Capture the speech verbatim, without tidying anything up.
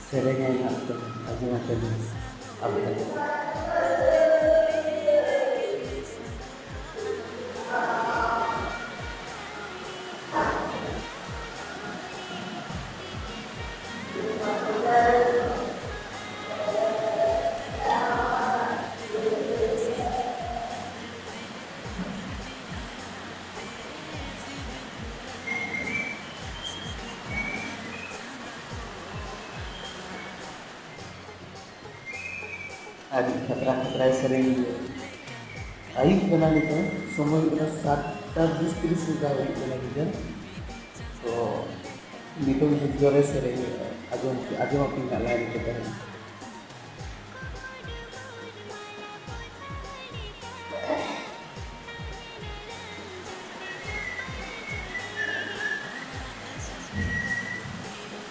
ᱥᱮᱨᱮᱧᱟᱭ ᱱᱟᱦᱟᱜ ᱛᱚ, ᱟᱸᱡᱚᱢ ᱟᱯᱮ ᱱᱟᱦᱟᱜ᱾ ᱟᱯᱮ ᱴᱷᱮᱱ᱾ ᱟᱹᱰᱤ ᱠᱷᱟᱛᱨᱟ ᱠᱷᱟᱛᱨᱟᱭ ᱥᱮᱨᱮᱧ ᱜᱮᱭᱟ᱾ ᱟᱹᱭᱩᱵ ᱠᱟᱱᱟ ᱱᱤᱛᱚᱜ, ᱥᱚᱢᱚᱭ ᱦᱩᱭᱩᱜ ᱠᱟᱱᱟ ᱥᱟᱛᱴᱟ ᱵᱤᱥ ᱛᱤᱨᱤᱥ ᱞᱮᱠᱟ ᱦᱩᱭᱩᱜ ᱠᱟᱱᱟ ᱧᱤᱫᱟᱹ᱾ ᱛᱚ ᱱᱤᱛᱚᱜ ᱡᱩᱜᱽ ᱨᱮ ᱥᱮᱨᱮᱧ ᱟᱸᱡᱚᱢ, ᱟᱸᱡᱚᱢ ᱟᱯᱮ ᱱᱟᱜ ᱞᱟᱭᱤᱱ ᱛᱮ ᱛᱟᱦᱮᱱ᱾